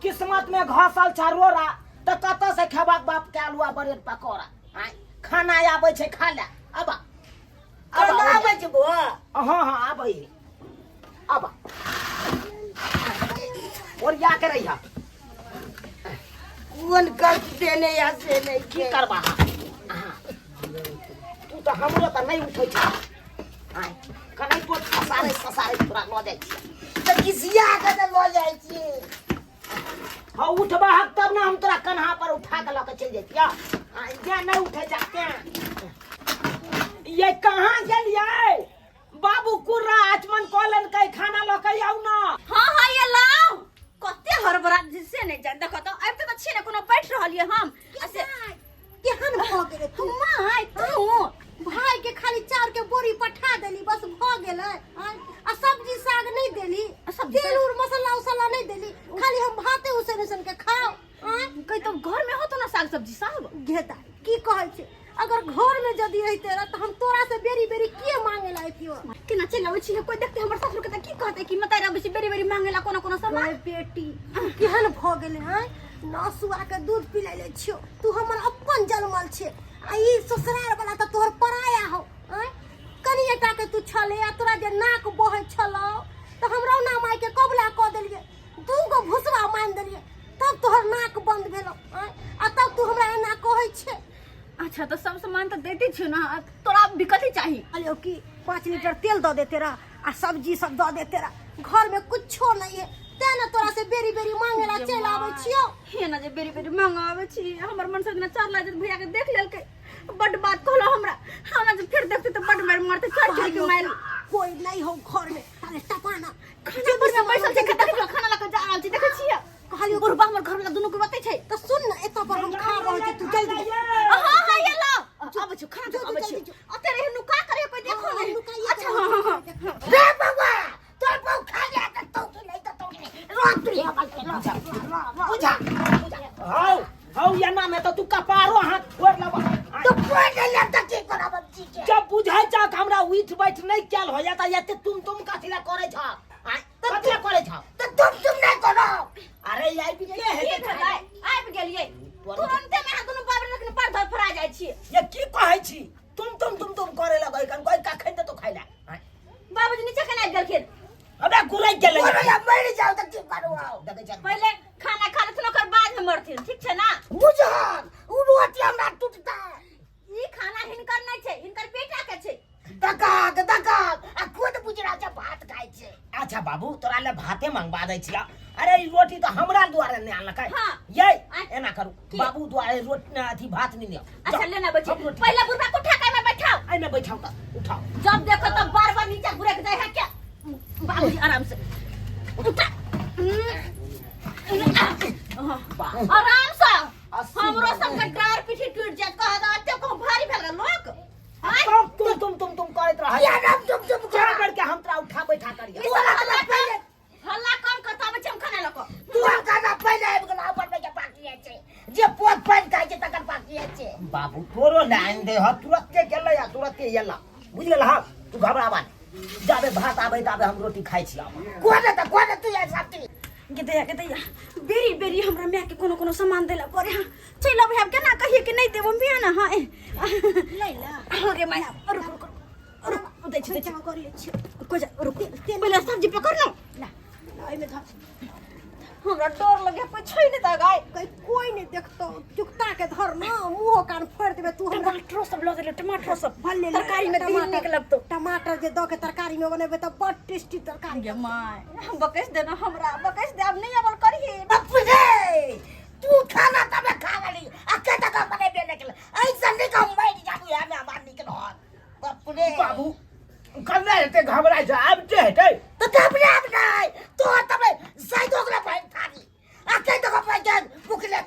किस्मत में घसल छै रोड़ा तऽ कतऽ से खेबाक बाप के आलुआ ब्रेड पकौड़ा आँय खाना आबै छै खा ले अब खाना आबै छै बौआ हाँ हाँ आबै है अब ओरिया के रहिया कोन कष्ट देने या से नहीं की करबा हाँ तू तऽ हमरो तऽ नहि उठै छै आँय कनै तो ससारे ससारे तोरा लऽ जाइ छियै तऽ किसिया के तऽ लऽ जाइ छियै हाँ उठबा हक तब ना हम तोरा कन्हा पर उठा के लऽ के चलि जैतिया जे नहीं उठे जाते ये कहाँ गेलियै बाबू कुर्रा आचमन कऽ लेलकै खाना लऽ के आउ ना हाँ हाँ ये लाओ कते हड़बड़ा से नहीं जान देखो तो आबिते तऽ छियै ने कोनो बैठ रहलियै हम आ से केहन भऽ गेलै तू माय तू भाई के खाली चाउर के बोरी पठा देली बस भऽ गेलै आँय? आ सब्जी साग नहीं देली आ सब्जी तेल उर मसाला उसाला नहीं देली खाली हम भाते उसन उसन के खाओ आँय? कहीं तो घर में होतो ना साग सब्जी सब घेता की कहै छै अगर घर में यदि रहिते रह तऽ हम तोरा से बेरी बेरी किए मांगे ला अइतियो केना चलि अबै छी कोई देखते हमर ससुर के तऽ की कहते कि मताई अबै छी बेरी बेरी मांगे ला कोनो कोनो सामान गे बेटी तू केहन भऽ गेलै हँ नौ सुआ के दूध पिलैले छियो तू हमर अपन जनमल छे आ ई ससुराल वाला तऽ तोहर पराया हो आँय कनिएटा के तू छले आ तोरा जे नाक बहै छलौ तऽ हम रौना माय के कबुला कऽ देलियै दू गो भुसवा मानि देलियै तब तोहर नाक बंद भेलौ आँय आ तब तू हमरा एना कहै छे अच्छा तऽ सब सामान तऽ दैते छियौ ने आ तोरा भी कथी चाही कहलियौ कि 5 लीटर तेल दऽ देते रह आ सब्जी सब दऽ देते रह घर में कुछो नहीं है तें ने तोरा से बेरी बेरी मांगे ला चलि आबै छियौ हे ना जे बेरी बेरी मांगाबै छी हमर मन से ना चार लाज भैया के देख लेलकै बड बात कहलो हमरा हमरा जे फिर देखते तऽ बड मार मारते चढ़ चढ़ के मार कोई नहीं हो घर में ताले टपाना खाना पर में बैसल छै कतऽ खाना लऽ के जा रहल छी देखै छियै कहलियौ बुढ़बा हमर घर वाला दुनू के बतै छै तऽ सुन ने एतऽ पर हम खा रहल छी तू जल्दी जा। हाँ हाँ ये लाओ आबै छी खाना जो, आबै जल्दी छी जो। ओते रहे नुका करे कोई देखो हाँ, नहीं नुकाइए अच्छा के हाँ हाँ हाँ देखो। रे बौआ तोर बहू खा लिया तऽ तौ की नहीं तऽ तौ की नहीं रोज तू हे बात बुझा बुझा हौ हौ एना में तऽ तू कपारो हाथ फोड़ लेबह तू फोड़ ले तऽ की करब हम जी के जब बुझै छह हमरा उठ बैठ नहि कयल होइया तऽ एते तुम तुम कथी लए करै छह आँय, कथी लए करै छह तऽ तुम तुम नहीं करो अरे आबि के की हेतै भेलै आबि गेलियै तुरन्ते में अहाँ दुनू बाप लेकिन पर धर फरा जाइ छियै ये की कहै छी तुम तुम तुम तुम करे लगै कन कोई कखन देतो खाइ लए आँय, बाबूजी नीचे केना आबि गेलखिन अबे गुरै गेलै बोलो या मर जाओ तऽ की करू आओ देखै छह पहिले खाना खा लेथिन ओकर बाद में मरथिन ठीक छै ना बुझल उ रोटी हमरा टूटता ई खाना हिनकर नहि छै हिनकर बेटा के छै दकाक दकाक आ खुद बुझि रहल छै भात खाइ छै अच्छा बाबू तोरा ले भाते मंगवा दै छिया अरे ई रोटी तो हमरा दुआरे नहि आनलकै हाँ। ये आ- एना करू की? बाबू दुआरे रोटी ना अथी भात नहीं लियो अच्छा लेना बच्चे हम रोटी पहिले बुढ़बा को उठा के एहिमे बैठाओ एहिमे बैठाओ तऽ उठाओ जब देखो तब बार बार नीचे घुरक जाए है क्या बाबूजी आराम से उठा आराम से हमरो सबके डार पीठी टूट जात कह दो एते को भारी भेल गेल लोक आँय? तब तुम तुम तुम तुम करैत रहै किया नाम तुम तुम क्या करके हम तोरा उठा बैठा करिया तू हमरा पहिले हल्ला कम कर तब हम खाना लको तू हम खाना पहिले आबि गेल बनबै के बाकी छै जे पोत पानि खाइ छै तकर बाकी छै बाबू तोरो लाइन दे ह तुरते गेलै आ तुरते एला बुझि गेल हँ तू घबराबा नहि जाबे भात आबै ताबे हम रोटी खाइ छी आब कोने तऽ कोने तू आइ सब गे दैया गे दैया बेरी बेरी हमरा माय के कोनो कोनो सामान देला पड़े हाँ चलि अबै आब केना कहिए कि नहि देबो माय ने हाँ लै ला हाँ गे माय रुक रुक रुक रुक दै छी दै छी कर ले छियौ को जा रुक पहिले सब्जी पकड़ न ला ला एहिमे धर हमरा डर लगे कोई छै नहि तऽ गाय कहीं कोई नहीं देखतो चुकता के धर ना मुंहो कान फोड़ देबे तू हमरा टमाटरो सब लऽ देले टमाटरो सब भले तरकारी में तेल नीक लगतो टमाटर जे दऽ के तरकारी में बनेबे तऽ बड़ टेस्टी तरकारी गे माय बकस दे ना हमरा बकस दे अब नहीं अबल करही बाप रे तू खाना तबे खा लेली आ के तक बनेबे नहि केलक ऐसा नहीं हम मरि जाबू हमे हमार निकल बाप रे बाबू कन्ना हेतै घबराइ छै आब जे हेतै तऽ घबराब नहि तो तबे साइड ओकरा पानि थारी आ के तक पानि भुखले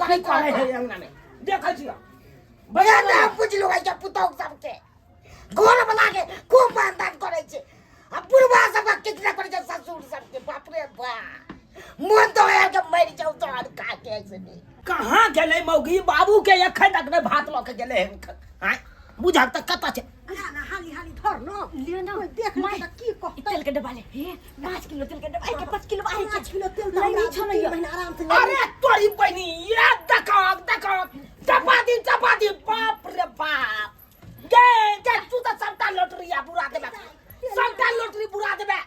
की करै है अंगना में देखै छियै। बजा ने हम बुझलहुँ है पुतहु सबके घर बना के खूब मानदान करै छै आ बुढ़वा सबके किछु नहि करै छै ससुर सबके। बाप रे बाप, मोन तो है के मरि जाउ तो आर खा के ऐसे नहीं। कहाँ गेलै मौगी? बाबू के एखन तक नहि भात लऽ के गेलै हन। आँय, बुझक तऽ कतऽ छै? ना ना, हाली हाली धर न। लिअ न। कोइ देख माय, लेतै तऽ की कहतै? तेल के डब्बा ले। हे, 5 किलो तेल के डब्बा, एक 5 किलो आहे के। 5 किलो तेल तऽ नहीं हमरा छलै 2-3 यऽ। महीना आराम से। अरे तोरी बहिनी, ये देखक देखक, चपा दी चपा दी। बाप रे बाप, गे गे, तू तऽ सबटा लोटरी आ बुरा देबे, सबटा लोटरी बुरा देबे।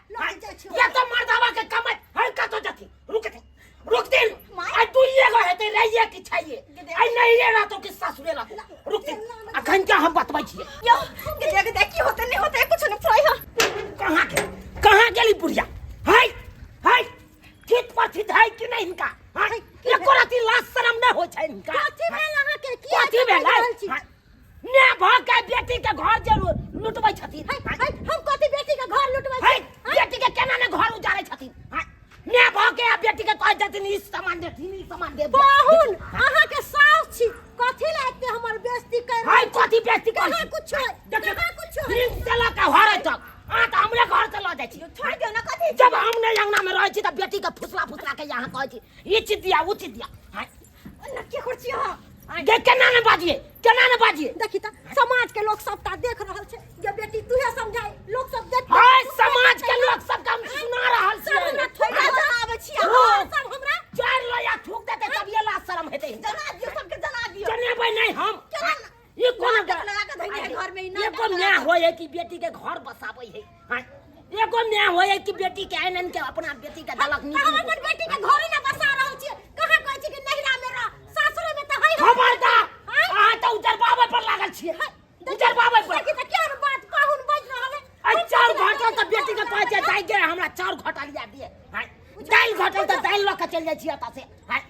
ये तो मर्दावा के कमाई है। कतौ जथी? रुक दे, रुक दे। आई तू ये गो हेतै रहिए कि छैये, आई नहीं रे रहतो कि सासुरे रहतो। रुक दे, अखन क्या हम बतबै छियै। यो गे गे, की होते नहीं होते कुछ नहीं फ्राई है। कहाँ के कहाँ गेली बुढ़िया? हाय हाय, ठीक पर ठीक है कि नहीं हिनका? हाय, एको राति लाज शरम नहीं होइ छै हिनका? कथी भेल अहाँके? की कथी भेल? रहल छी? ने भऽ के बेटी के घर जे लुटबै छथिन। हाय हाय, हम कथी बेटी के घर लुटबै हाय छी? बेटी के केना ने घर उजारै छथिन? हाय, ने भऽ के आ बेटी के कहै छथिन ई सामान देथिन, ई सामान दे। पाहुन, अहाँके सास छी, कथी ला एते हमर बेइज्जती कर? हाय, कथी बेइज्जती कर? कहाँ कुछो है? देखियौ, कहाँ कुछो है? दिन से लऽ के घरे तक अहाँ तऽ हमरे घर से लऽ जाइ छी। छोड़ दियौ न, कथी? जब हम नहीं अंगना में रहै छी तऽ बेटी के फुसला फुसला के यहाँ कहै छी ई चीज दिया, ऊ चीज दिया। हाय। न की कर छी अहाँ? गे, केना ने बाजिए, केना ने बाजिए? देखी तऽ समाज के लोग सबटा देख रहल छै। जे बेटी, तूहे समझाई, लोग सब देख। हाय, समाज के लोग सब के हम सुना रहल सब हमरा छियै। थोड़ा जनाबै छी हाँ। अहाँ। सब हमरा चारि लोया थूक देतै तब ये लाज शरम हेतै। जना दियौ सबके, जना दियौ। जनेबै नहीं हम। केना? ई कोन नाटक लगा के धइने है घर में, ई नाटक एगो लगा न्याय के। होय है कि बेटी के घर बसाबै है? हाँ, एगो न्याय होय है कि बेटी के आइन आइन के अपना बेटी के दलक नीक हम नीक। अपन बेटी के घरे ना बसा रहल छियै। कहाँ कहै छी कि नहिरा में रह? सासुरे में तऽ है। खबरदार! आँय? अहाँ तऽ उजर बाबै पर लागल छियै, उजर बाबै पर। देखी तऽ केहन बात पाहुन बाजि रहल है। आ चाउर घटल तऽ बेटी के कहै छै दाइ गे, हमरा चाउर घटल या दिए। हाँ, दालि घटल तऽ दालि लऽ के चलि जाइ छियै एतऽ से। हाँ,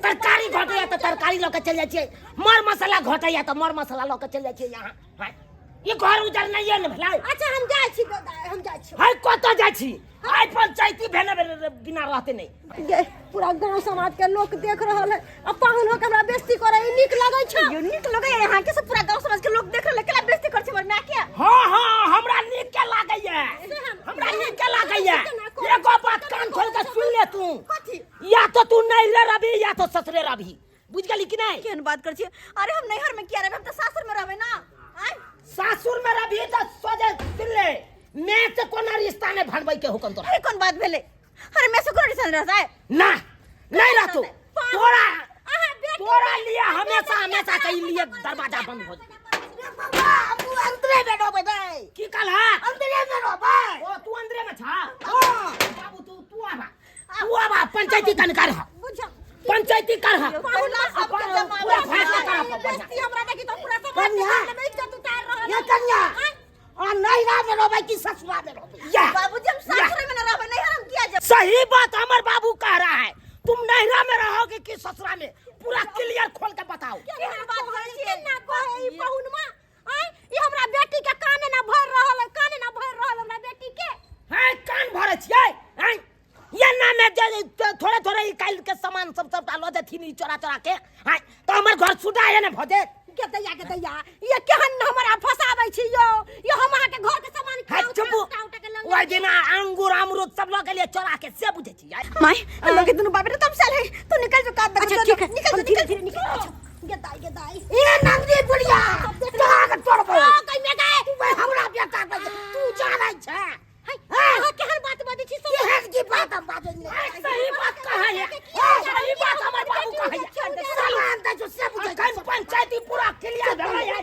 तरकारी घटैया तऽ तरकारी लऽ के चलि जाइ छियै। मर मसाला घटैया तऽ मर मसाला लऽ के चलि जाइ छियै यहाँ। हाँ, ई घर उजर नहिये ने भेलै। अच्छा, हम जाइ छी, हम जाइ छी। हाय, कतऽ जाइ छी? आइ पंचायती भेने बिना रहते नहीं। गे, पूरा गांव समाज के लोग देख रहल है आ पाहुन होके हमरा बेइज्जती करे, ई नीक लगै छै? यो नीक लगै है अहाँके? सब पूरा गांव समाज के लोग देख रहल है, केना बेइज्जती कर छै हमर माय के? हाँ हाँ, हमरा नीक के लागैया, हमरा नीक के लागैया। एगो बात कान खोल के सुन ले तू। कथी? या तो तू नैहरे रहबी या तो ससुरे रहबी, बुझ गेली कि नहीं? केहन बात कर छी? अरे हम नैहर में किया रहबै? हम तऽ सासुर में रहबै ना। आय। सासुर में रहबी तऽ सोझे सुन ले, मैं से कोनो रिश्ता नहीं भनबै के हुकम तोरा। अरे कोन बात भेलै? अरे मैं से कोनो रिश्ता नहीं रहता है। ना, नहीं रहतो तोरा। अहाँ बेटी तोरा लिए हमेशा हमेशा के लिए दरवाजा बंद हो जाए। अंदरे में रहबै दै। की कहला? अंदरे में रहबै। ओ तू अंदरे में छा? बाबू, तू तू आबा, तू आबा, पंचायती कन कर। बुझ पंचायती कर। पहिला सबके जमाबै पूरा छै। फैसला कर बढ़िया। बेइज्जती हमरा देखी तऽ पूरा समाज के कन्या। सामने में इज्जत उतार रहल ये है। कन्या, आ नैहरा में रहबै कि ससुरा में रहबै? या बाबूजी, हम सासुर में न रहबै, नैहर हम किया जेबै? सही बात हमर बाबू कह रहा है। तुम नैहरा में रहोगे कि ससुरा में, पूरा क्लियर खोल के बताओ। केहन बात करै छियै? केना कहै ई पाहुनमा? आँय, ई हमरा बेटी के काने ना भरि रहल है, काने ना भरि रहल हमरा बेटी के। हैं, कान भरे छियै? हैं, ये ना में जे थोड़े थोड़े ई काल्हि के सामान सब सबटा लऽ जेथिन ई चोरा चोरा के। हैं, तऽ हमर घर सुटा है ने भऽ जेत। गे दैया, गे दैया, ये केहन हमरा फसाबै छी यौ? यो हम अहाँके घर के सामान है उठा चुप। उठा उठा के लऽ ओहि दिना अंगूर अमरूद सब लऽ गेलियै चोरा के, से बुझै छियै? माय लगे दुनू बाप रे तमसल है, तू निकल जो कात। अच्छा ठीक है, निकल हम जो, धीरे निकल। धीरे निकल। अच्छा गे दाई, गे दाई। ए नंदी बुढ़िया, तोरा के तोड़बो। आ कहि में गए। तू भाई हमरा बेटा के तू जानै छै। हाय, अहाँ केहन बात बाजै छी सब? केहन की बात हम बाजै नहि। है, सही बात कहै है, सही बात हमर बाबू कहै है। सामान दै छौ से बुझै। अखन पंचायती पूरा क्लियर भेलै है,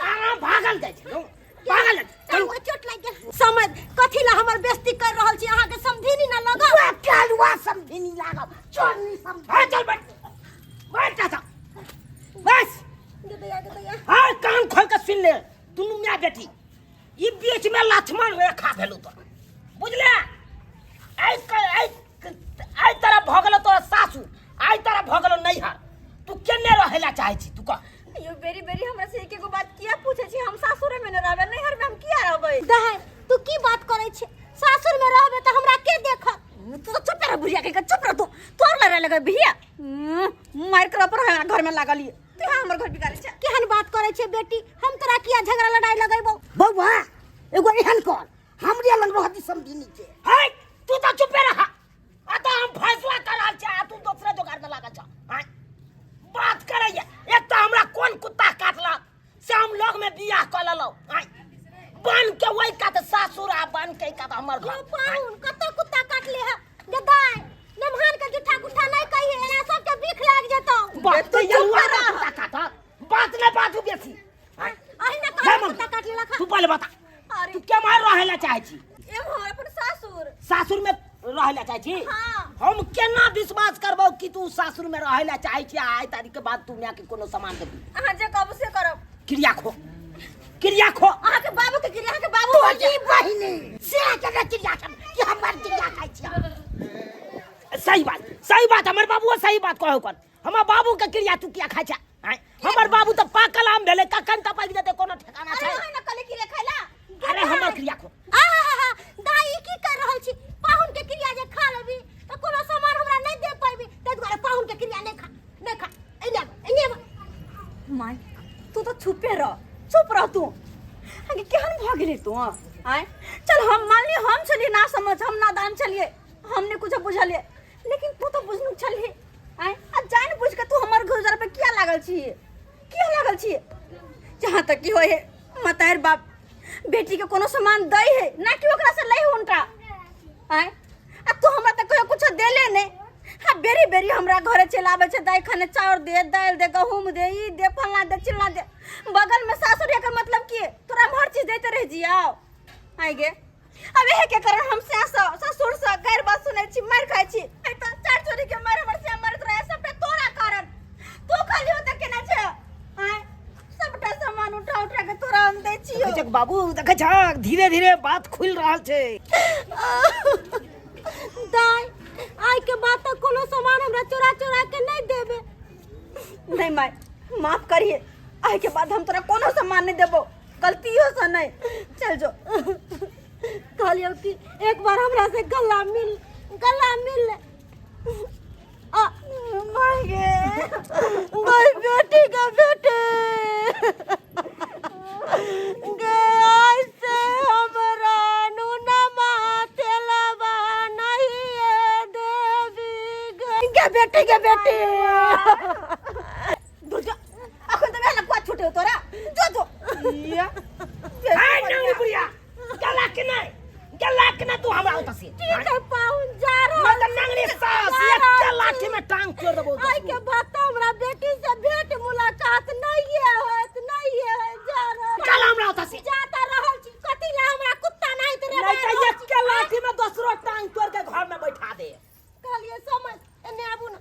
आराम भागल जाइ छै, भागल जाइ छै। चलू। चलू, चोट लागि गेल। समझ कथी ला हमर बेइज्जती कर रहल छी? अहाँके समधिनी ना लगल? कालुआ समधिनी लागब, चोरनी समधिनी। हाँ, चल बैठ, बैठ चाचा, बस। गे दैया, गे दैया। हाँ, कान खोल के सुन ले दुनू माय बेटी, ई बीच में लक्ष्मण रेखा भेलू तोरा, बुझले? आइ आइ आइ तरफ भऽ गेलो तोरा सासू, आइ तरफ भऽ गेलो नैहर। तू केने रहै ला चाहै छी, तू कह। यो बेरी बेरी हमरा से एक एगो बात किया पूछे छी? हम सासुरे में न रहबै, नैहर में हम किया रहबै? दहाइ, तू की बात करै छी? सासुर में रहबे तऽ हमरा के देखत? तू तो चुप रह बुढ़िया के, चुप रह तू। तोर लड़े लगे भैया, मार कर पर घर। कहलिए तू हमर घर बिगाड़ै छै। केहन बात करै छै बेटी, हम तोरा किया झगड़ा लड़ाई लगेबौ? बौआ एगो एहन कर, हमरे लग रहती समझिनी के। है तू तो चुपे रहा, आ तो हम फैसला कर रहल छी आ तू दोसरे जोगार में लागल छ। आँय, बात करैया एक तो हमरा कोन कुत्ता काटलक से हम लग में बियाह कऽ लेलहुँ। आँय, बन के ओहि कात सासुर आ बन के कात हमर घर। यौ पाहुन, कतऽ कुत्ता काटले है गे दाय? नमहान के जुठा गुठा नहीं कही, एना सबके बिख लाग जेतौ। बात तू तो चुप यलुआ रह। कुत्ता काटत, बात नहीं बाजू बेसी। आँय, अहिना ले कहै मम्मी, कुत्ता काटले लखा। तू पहिले बता, अरे। तू केम्हर रहै लए चाहै छी? एम्हर अपन सासुर। सासुर में रहै लए चाहै छी? हाँ। हम केना विश्वास करबौ कि तू सासुर में रहै लए चाहै छी आ आइ तारीख के बाद तू माय के कोनो सामान देबी? अहाँ जे कहब से करब। क्रिया खो, क्रिया खो। अहाँ के बाबू के क्रिया, अहाँ के बाबू तोरी बहिनी से के क्रिया सब कि हमर क्रिया खाइ छी। सही बात, सही बात, हमर बाबूओ सही बात कहौ कर। हमर बाबू के क्रिया तू किया खाइ छै? आँय, हमर बाबू तऽ पाकल आम भेलै, कखन तपकि जेतै कोनो ठिकाना अरे छै? ओहे न कहले क्रिया खाइला। अरे हमर क्रिया खो। आहा, दाई ई की कर रहल छी? पाहुन के क्रिया जे खा लेबी तऽ कोनो सामान हमरा नहीं दे पाबी, ताहि दुआरे पाहुन के क्रिया नहीं खा, नहीं खा। एने आब, एने आब। माय तू तो चुपे रह, चुप रह तू। आगे केहन भऽ गेली तू? आय चल हम मानली हम छलिए ना समझ, हम नादान छलिए, हमने कुछ बुझलिए, लेकिन तू तो बुझनुक छलही। आय आ जान बुझ के तू हमर घर पे किया लागल छी, किया लागल छी? जहाँ तक की होए है मतार बाप बेटी के कोनो सामान दै है ना कि ओकरा से लै हुनका। आय आ तू हमरा त कहियो कुछ देले नहीं। हाँ बेरी बेरी हमरा घरे चलि आबै छै, दाइ खाने चाउर दे, दालि दे, गहूम दे, ई दे, फलना दे, चिलना दे। बगल में सासुर एकर मतलब की तोरा हम हर चीज दैते रह जियाओ। आइ गे अब एहे के कारण हम ससुर से गैर बात सुनै छी, मारि खाइ छी। आइ तऽ चार चोरी के मारि हमर से मारैत रहे, सबटा तोरा कारण। तू खाली ओतऽ केना छै? आँय सबटा सामान उठा उठा के तोरा हम दै छियौ। देखै छक बाबू, देखै छक धीरे धीरे बात खुलि रहल छै। दाय आइ के बाद तऽ कोनो सामान हमरा चोरा चोरा के नहीं देबे। नहीं माय माफ करिए, आइ के बाद हम तोरा कोनो सामान नहीं देबो, गलतियों से नहीं। चल जो। कहलियौ कि एक बार हमरा से गला मिल, गला मिल। आ माय गे माय बेटी के बेटे गे, आज से हमरा नुना माथेलवा नहीं देवी गे। गे बेटी के बेटे दुर्गा अखन तऽ वेला कुआ छूटे तोरा, जो जो। या हाय नंगली बुढ़िया, गला के नहीं, गला के नहीं तू हमरा ओतऽ से। ठीक है पाहुन, जा रहल मैं तऽ छी। नंगली सास, जा एक रहल लाठी छी। में टांग तोड़ देबौ। आइ के बाद तऽ हमरा बेटी से भेंट मुलाकात नहीं होत, नहीं होत। जा रहल। चल हमरा ओतऽ से। जा तऽ रहल छी, कथी ला हमरा कुत्ता नहीं तऽ रे। नहीं तऽ एक के लाठी में दोसरो टांग तोड़ के घर में बैठा दे। कहलिए समझ एने आबू ना।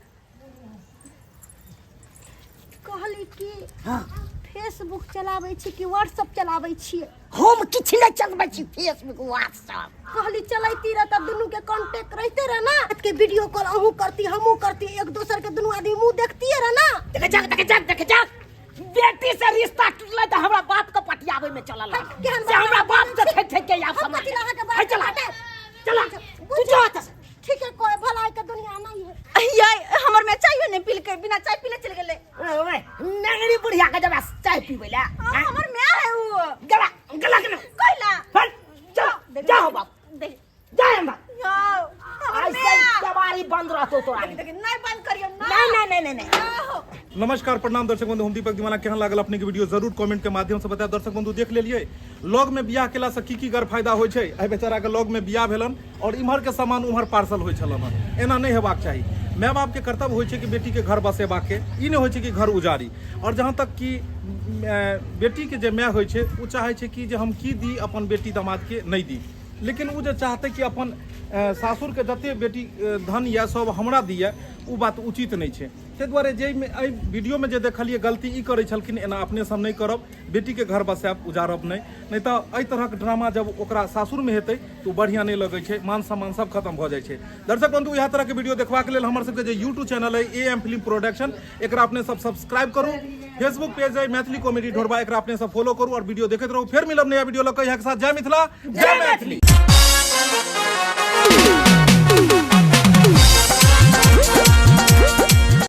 कहली कि हाँ। फेसबुक चलाबै छी कि व्हाट्सएप चलाबै छियै? हम किछु नहि चलबै छी फेसबुक व्हाट्सएप। कहली चलैती रह तऽ दुनू के कांटेक्ट रहिते रह ना, के वीडियो कॉल अहूँ करती हमहूँ करती, एक दोसर के दुनू आदमी मुंह देखतिए रह ना। देखे जाक, देखे जाक, देखे जाक, बेटी से रिश्ता टूटलै तऽ हमरा बाप के पटियाबै में चलल है, केहन से हमरा बाप के ठेक ठेक के आब हम समझ कथी ला अहाँके बाप है, के चला पटाएब? चला तू जो एतऽ से। ठीक है, कोई भलाई के दुनिया नहीं है। ये हमर में चाय नहीं पीलकै, बिना चाय पीले चल गेलै। ओए नंगड़ी बुढ़िया के जब चाय पीबै ला। हाँ, हमर my है उ। गला गला के ना। कोइला। हट, चल, जाओ बाप। देख। जा हमरा। जाओ, हमर ऐसे my. केवाड़ी बंद रहतो तोरा। देख, देख, नहीं बंद करियो, ना। नहीं, नहीं, नहीं, नहीं, नहीं। जाओ। नमस्कार, प्रणाम दर्शक बंधु, हम दीपक दीवाना। केहन लागल अपने के वीडियो जरूर कमेंट के माध्यम से बताएब। दर्शक बंधु देख लेलिए लॉग में बियाह केला से की की गर फायदा होइ छै। एहि बेचारा के लॉग में बियाह भेलन और इम्हर के सामान उम्हर पार्सल होइ छलन हन। एना नहीं हेबाक चाही। माय बाप के कर्तव्य होइ छै कि बेटी के घर बसेबाक के, ई नहीं होइ छै कि घर उजारी। और जहाँ तक कि बेटी के जे my होइ छै ओ चाहै छै कि जे हम की दी अपन बेटी दामाद के, नहीं दी। लेकिन ओ जे चाहतै कि अपन सासुर के जते बेटी धन यऽ सब हमरा दिए, ओ बात उचित नहीं छै। ताहि दुआरे जाहिमे एहि वीडियोमे जे देखलियै गलती ई करै छलखिन, एना अपने सब नहि करब, बेटीके घर बसायब, उजारब नहि, नहि तऽ एहि तरहक ड्रामा जब ओकरा सासुरमे हेतै तऽ ओ बढ़िआँ नहि लगै छै, मान सम्मान सब खत्म भऽ जाइ छै। दर्शक बंधु, इएह तरहके वीडियो देखबाक लेल हमर सबके जे यूट्यूब चैनल अइ ए एम फिल्म प्रोडक्शन, एकरा अपने सब सब्सक्राइब करू। फेसबुक पेज अइ मैथिली कॉमेडी ढोरबा, एकरा अपने सब फॉलो करू और वीडियो देखैत रहू। फेर मिलब नया वीडियो लऽ कऽ, इएह के साथ जय मिथिला, जय मैथिली।